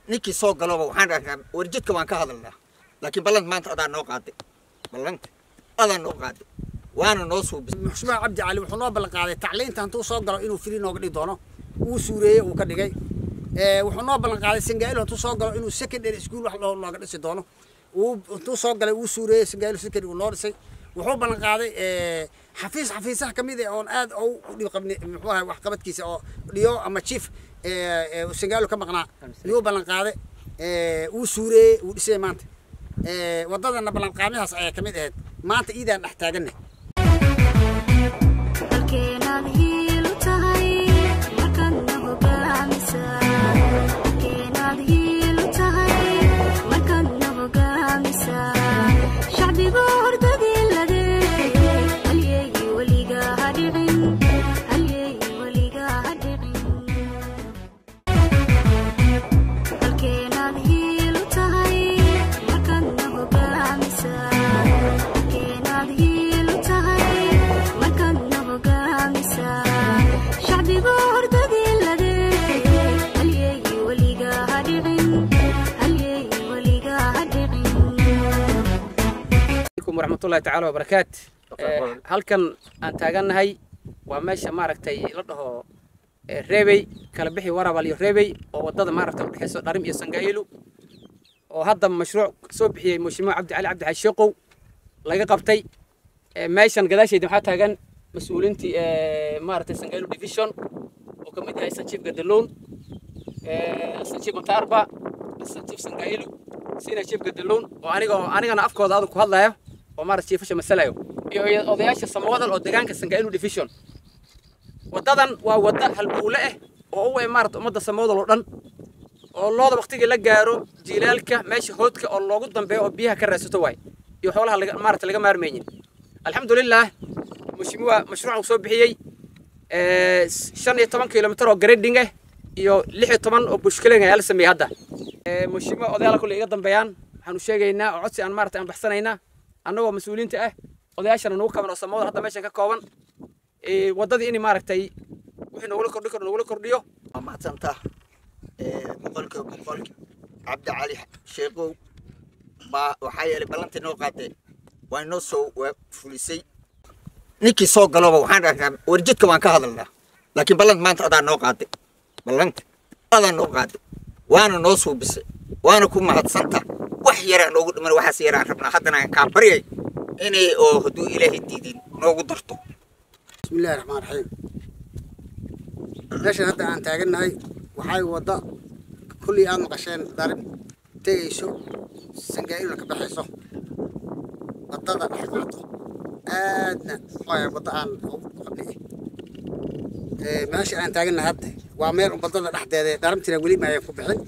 Ninkii soo galoba waxaan dhahnaa, warjidka waan ka hadalnaa, laakiin ballant maanta adaa noo qaaday, ballanta adaa noo qaaday, waana noo suubisay. Muxushmaa Cabdi Cali wuxuu noo ballan qaaday tacliinta hantuu soo galo inuu free nooga dhigi doono. Wuu suureeyey, uu ka dhigay. Wuxuu noo ballan qaaday Sangailo hantuu soo galo inuu secondary school wax looga dhisi doono. Uu intuu soo galay uu suureeyey, Sangailo secondary uu noo dhisay. Wuxuu ballan qaaday xafiis xafiisaha ka mid ah oon aad u dhib qabnay, muxuu ahay, waxqabadkiisa oo dhiyo ama chief Sangailo ka maqnaa yuu ballan qaaday. Wuu suureeyey, wuu dhisay. Maanta waddadana ballanqaadyahaas ayaa ka mid ahayd. Maanta iidaan dhex taaganay. Dalkeenaad hiil u tahay markaadna hogaamisa. Dalkeenaad hiil u tahay markaadna hogaamisa. Shacbigu hordadii ladee, halyeeyi weligaa ha dhicin, halyeeyi weligaa ha dhicin. Dalkeenaad hiil u tahay markaadna hogaamisa. Dalkeenaad hiil u tahay markaadna hogaamisa. Shacbigu hordadii ladee, halyeeyi weligaa ha dhicin, halyeeyi weligaa ha dhicin. Alaykum waraxmatullahi tacaala wabarakaat. Halkan aan taagannahay waa meesha maaragtay la dhaho Reebey, kala bixi Warabal iyo Reebey, oo wadada maaragtay udhexeyso Dharim iyo Sangailu, oo hadda mashruuc soo bixiyey Mheshimiwa Cabdi Cali Cabdi Xaaji Sheeqow laga qabtay. Meeshan gadaasheeda waxaa taagan mas-uuliintii maaragtay Sangailu Division, oo ka mid yahay Chief Gadaloon, Chief Mataarba, Chief Sangailu, sina Chief Gadaloon, oo aniga oo anigana afkooda adag ku hadlayo oo maaragtay chiefasha masalayo iyo odayaasha Samawadal oo deegaanka Sangailu Division. Wadadan waa wada halbowle ah oo u maaragtay ummadda Samawadal oo dhan, oo looda waqtigii la gaaro jiilaalka meesha hoodka oo loogu dambeeyo oo biyaha ka raadsato waay iyo xoolaha laga maaragtay laga maarmaynin. Alxamdulilah, mheshimiwa mashruucan uu soo bixiyey 15 kilomitir oo grading ah iyo 16 oo bushkiling ayaa la sameeyey hadda. Mheshimiwa, odayaal kulle iga dambeeyaan, waxaanu sheegaynaa oo codsi aan maaragtay aan baxsanaynaa annagoo mas-uuliyiinta ah, odayaashana nagu kaban oo Samawadal hadda meeshan ka kooban, waddadii in maaragtay wixii noogula kordhi karo noogula kordhiyo. Waa mahadsantaa 100%. Cabdi Cali Sheekow baa waxaa yeelay ballantii noo qaatay waa inoo soo fulisay. Ninkii soo galoba waxaan dhahnaa, warjidka waan ka hadalnaa, laakiin ballant maanta adaa noo qaaday, ballanta adaa noo qaaday, waana noo suubisay, waana ku mahadsanta. Wax yaraa noogu dhiman, waxaas yaraan rabnaa haddana aan kaa baryay inay oo hadduu Ilaahay diidin noogu darto. Bismi illahi raxmaan raxiim. Meeshan hadda aan taagannahay waxay wadda kullii aad maqasheen Darim tegayso, Sangaa'iluna ka baxayso, waddada dhex qaado aadna muxuu wadda aan ugu qabnay. Meesha aan taagannahay hadda waa meel un waddada dhexdeeda, Dharamtina weli ma ayan ku bixin,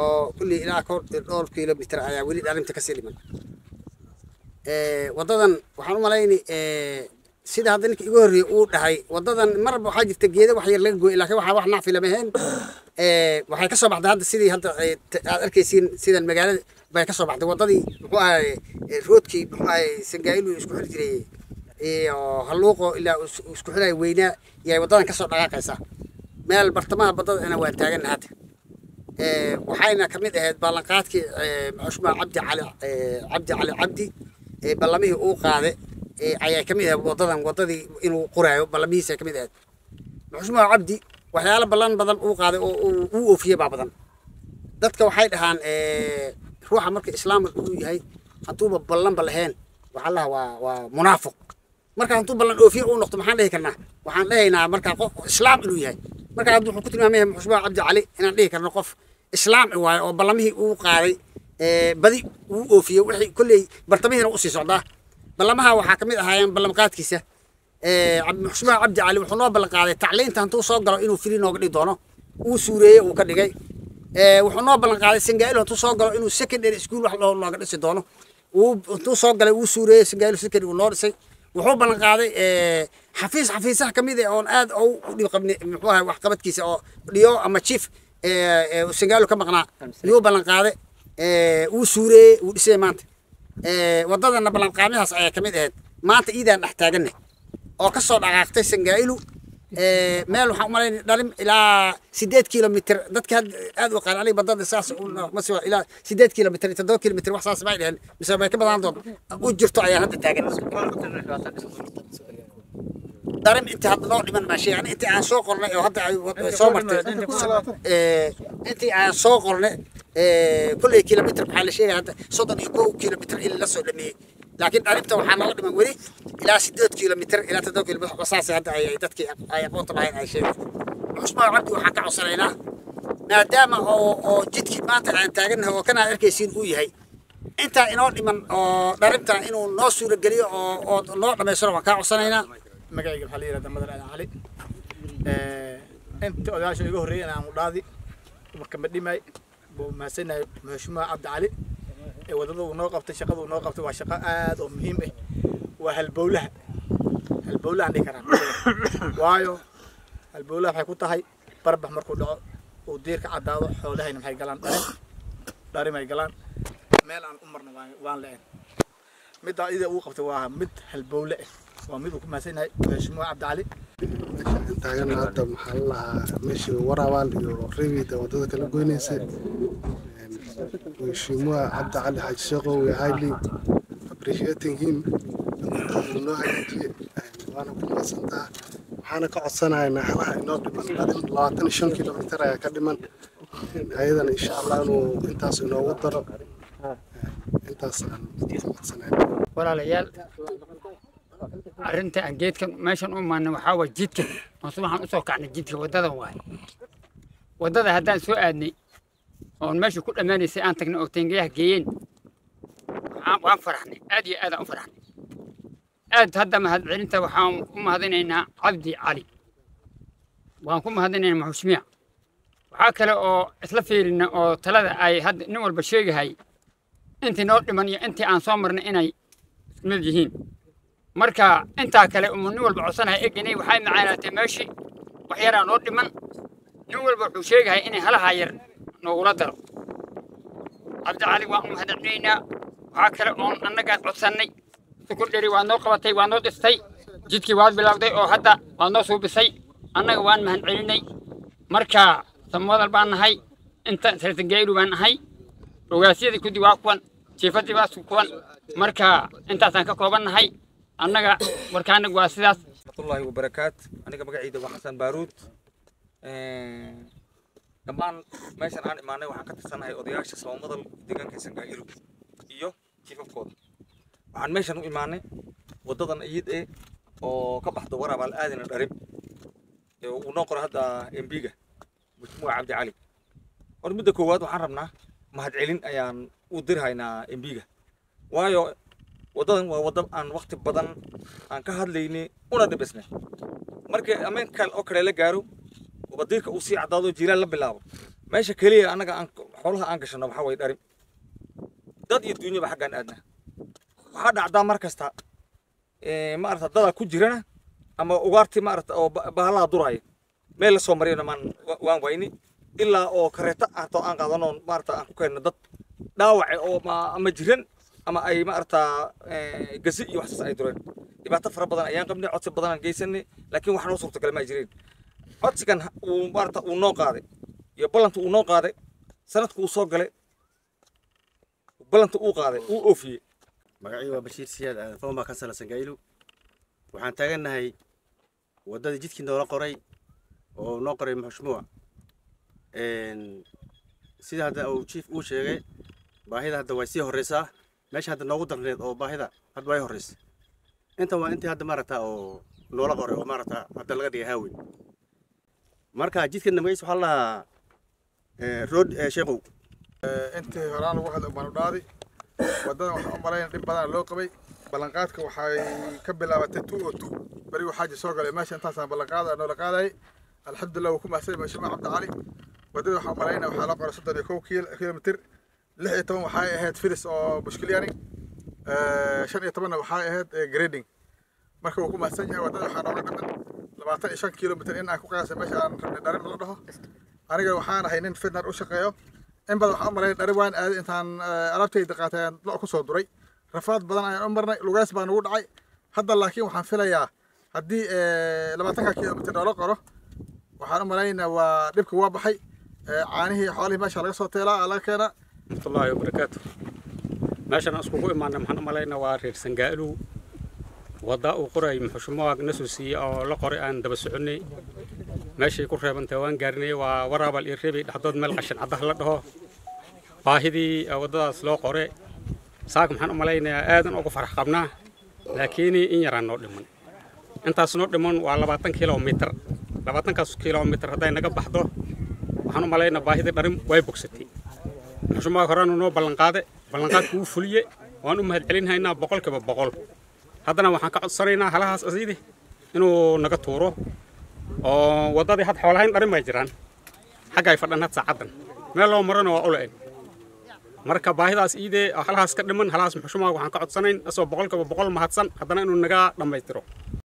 oo kullii ilaa kor dhowr kilomitir ayaa weli Dharimta kasii dhiman. Waddadan waxaan u malaynay sida hadda ninka igu horreeyey uu dhahay, waddadan marba waxaa jirta geeda wax yar laga gooyey, laakiin waxaa wax nacfi lama ahayn. Waxay ka soo baxday hadda sidii hadda aad arkaysiin sidan magaalada bay ka soo baxday waddadii, muxuu ahay, roadkii, muxuu ahay, Sangailu isku xiri jiray iyo Halluuqo ilaa isku xiraya weynaa yay waddadan ka soo dhaqaaqaysaa. Meel bartamaha waddadana waan taaganna hadda. Waxayna ka mid ahayd ballanqaadkii Cusmaan Cabdi Cali, Cabdi Cali Cabdi ballamihii uu qaaday ayay ka mid ahayd waddadan, waddadii inuu qoraayo ballamihiisa ay ka mid ahayd. Cusmaan Cabdi waxyaalo ballan badan uu qaaday oo uu oofiyey baa badan. Dadka waxay dhahaan ruuxa marka islaamka uu yahay hadduuba ballanba lahayn waxaa lahaa waa munaafiq. Marka hadduu ballan oofiye uu noqdo, maxaan dhihi karnaa? Waxaan dhahaynaa marka qof islaam inuu yahay. Marka hadda wuxuu ku tilmaamaya Muxushmaa Cabdi Cali inaan dhihi karno qof islaam waayo oo ballamihii uu qaaday badi uu oofiyey, wixii kolley bartamihiina usii socdaa. Ballamaha waxaa ka mid ahaayeen ballanqaadkiisa. Muxushmaa Cabdi Cali wuxuu noo ballan qaaday tacliinta hantuu soo galo inuu free nooga dhigi doono. Uu suureeyey, uu ka dhigay. Wuxuu noo ballan qaaday Sangailo hantuu soo galo inuu secondary school wax looga dhisi doono. Uu intuu soo galay uu suureeyey, Sangailo secondary uu noo dhisay. Wuxuu ballan qaaday xafiis xafiisaha ka mid ah oon aad u dhib qabnay, muxuu ahay, waxqabadkiisa oo dhiyo ama chief Sangailo ka maqnaa yuu ballan qaaday. Wuu suureeyey, wuu dhisay. Maanta waddadana ballanqaadyahaas ayaa ka mid ahayd. Maanta iidaan dhex taaganay oo ka soo dhaqaaqtay Sangailu. Meel waxaan u malaynaya Dharim ilaa 8 kilomitr. Dadka hadda aad u qaan aniga badada saas ma soo ilaa 8 kilomitr, 7 kilomitr, wax saas bay dheheen mise bay ka badan doon u jirto ayaan hadda taagan. Dharim inta hadda noo dhiman maashay, yani intii aan soo qornay oo hadda ay soo martay, intii aan soo qornay kulley kilomitr maxaa la sheegaya hadda 31 kilomitr in la soo dhameeyey, laakiin Dharimta waxaa nooga dhiman weli ilaa 8 kilomitr ilaa 7 kilomitr. Saas hadda ay dadkii ay aqoonta lahayn ay sheegeen. Cusmaan Cabdi waxaan ka codsanaynaa, maadaama oo jidkii maanta aan taagannahay oo kana arkaysiin uu yahay, intaa inoo dhiman oo Dharimta inuu noo suurageliyo oo noo dhammaystiro waan kaa codsanaynaa. Magacayga waxaa la yihahdaa Madan Aadan Cali. Inta odayaasha iga horreeyay aan dhaadi marka ma dhimay buu mahadsanyahay Mheshimiwa Cabdi Cali ee wadada uu noo qabtay. Shaqada uu noo qabtay waa shaqo aad oo muhiim ah, waa halbowlaha, halbowlaha aan dhihi karaa. Waayo, halbowlaha waxay ku tahay barbax markuu dhaco uu diirka caddaado, xoolahayna maxay galaan? Dharim, dharim ay galaan. Meel aan u marno waan la-een. Middaa ida uu qabtay waa mid halbowle ah, waa mid uu ku mahadsan yahay Mheshimiwa Cabdi Cali. Taagan hadda maxaa la lahaa meeshii Warabaal iyo Rebida wadada kala goynaysa. Mheshimiwa Cabdi Cali Xaaji Sheekho, we highly appreciating him. Wadada noo hagaajiyey waana ku mahadsantaa. Waxaana ka codsanaynaa halaha inoo dhiman Dharim 25 kilomitir ayaa ka dhiman ayadana, insha Allah inuu intaas inoogu daro. Intaas aan ka codsanayna. Walaalayaal, arrinta aan geedkan meeshan u imaanay waxaa waay jidka oon subaxan usoo kacnay, jidka waddadan waay. Waddada haddaan soo aadnay oon meesha ku dhammaanaysay aan tagnay oo teengayaha geeyeen, waan faraxnay, aad iyo aad aan u faraxnay aad. Hadda mahadcelinta waxaan u mahadinaynaa Cabdi Cali, waan ku mahadinaynaa Mheshimiwa. Waxaa kale oo isla fiirina oo talada ay hadda nin walba sheegahay intii noo dhiman iyo intii aan soo marnay inay isku mid yihiin. Marka intaa kale umu nin walba codsanaya egenay waxay macaanaatay meeshii wax yaraa noo dhiman. Nin walba wuxuu sheegahay inay halaha yar noogula daro. Cabdi Cali waan u mahadcelinaynaa. Waxaa kale oon annagaan codsannay sukurdheri waa noo qabatay, waa noo dhistay jidkii, waad bilowday oo hadda waad noo suubisay. Annaga waan mahadcelinay. Marka Samwadal baan nahay, inta Sartangeylu baan nahay, ogaasyadii kuddi waa kuwan, jiifadii waa kuwan. Marka intaasaan ka kooban nahay annaga, warkaanagu waa sidaas. Raxmatullaahi wabarakaat. Aniga magacayda waa Xasan Baaruud. Dhammaan meeshan aan imaanay waxaan ka tirsanahay odayaasha Soomadal deegaanka Sangailu iyo jiifafkooda. Waxaan meeshan u imaanay wadadan iyid eh oo ka baxda Warabaal aadina Dharim ee uu noo qoro hadda MP-ga Mheshimiwa Cabdi Cali. Hor midda koowaad waxaan rabnaa mahadcelin ayaan u dirhaynaa MP-ga, waayo wadadan waa waddo aan waqti badan aan ka hadlaynay una dhibisnay. Markii ameenkan oo kale la gaaro, badiirka uu sii caddaado, jiilaal la bilaabo, meesha keliya annaga aan xoolaha aan gashano waxaa waye Dharim. Dad iyo duunyaba xaggaan aadnaa. Waxaa dhacdaa mar kasta maarata dadaa ku jirana ama ugaartii maarata oo bahalaha duraya meel la soo mariyana maan waan wayni ilaa oo kareeta ahto aan qaadano maarata aan ku keenno dad dhaawace oo ama jiran ama ay maarata gasi iyo waxsaas ay dureen. Dhibaato fara badan ayaan qabnay, codsi badan aan geysanay, laakiin wax noo suurtagalay ma ay jireen. Codsigan uu maarata uu noo qaaday iyo ballanta uu noo qaaday sanadku uu soo galay, ballanta uu qaaday uu oofiyey. Magacii waa Bashiir Siyaad Aadan, former councillor Sangailu. Waxaan taagannahay waddadii jidkii noola qoray oo noo qoray Mheshimiwa. Sida hadda uu chief uu sheegay, baahida hadda way sii horeysaa. Meesha hadda noogu darneed oo baahida hadda way horeysa. Intan waa intii hadda maaragta oo noola qoray oo maaragta hadda laga dhigay highway. Marka jidkan magaciisa waxaa la dhahaa road Sheekow. Intii horaan lagu hadlay baan u dhaadi. Wadadan waxaan u malaynaya dhib badan loo qabay. Ballanqaadka waxay ka bilaabatay 202 beri waxaa soo galay meesha, intaasaan ballanqaada noola qaadayay. Alxamdulilah, wuu ku mahadsan Mheshimiwa Cabdi Cali. Wadada waxaan u malaynaya waxaa la qoray 31 kilomitir, 16 waxay ahayd firis oo bushkilyani, 15-na waxay ahayd grading. Marka wuu ku mahadsan yahay. Wadada waxaa nooga dhiman 25 kilomitir in aan ku qiyaasay meesha aan rabnay Dharim la dhaho. Aniga waxaan ahay nin fitnar u shaqeeyo. In badan waxaan u malaynaya Dharim waan aaday, intaan alaabtayda qaatay ayaan lo' ku soo duray. Rafaad badan ayaan u marnay, lugays baa nagu dhacay. Hadda laakiin waxaan filayaa Haddii 20 kilomitir noola qoro, waxaan u malaynaa waa dhibka waa baxay. Caanihii xoolihii meesha laga soo teelaa laga keenaa. Raxmatullaahi wabarakaatu. Meeshan aan iskugu imaanay maxaan u malaynaa waa reer Sangaalu. Wadda uu qoray muxushmaag na soo siiyey oo la qoray aan daba soconnay, meeshay ku reebantahay waan gaarnay. Waa Waraabal iyo Reebay dhexdood, meel qashin caddaha la dhaho. Baahidii waddadaas loo qore saaka maxaan u malaynayaa aadan ugu farax qabnaa, laakiin in yaraan noo dhiman. Intaas noo dhiman waa 20 kilomitir. 20-kaas kilomitir hadday naga baxdo, waxaan u malaynaa baahidii dharim way bogsatay. Muxushmaag horaanu noo ballanqaade, ballanqaadku wuu fuliye, waan u mahadcelinhaynaa 100%. Haddana waxaan ka codsanaynaa halahaas asiidi inuu naga tuuro oo waddadii. Had xoolahayn dharin bay jiraan, xagga ay fadhan had saacaddan, meel loo marana waa ula-en. Marka baahidaas iidee halahaas ka dhiman, halahaas muxushmaag waxaan ka codsanayn asoo 100% mahadsan haddana inuu naga dhammaystiro.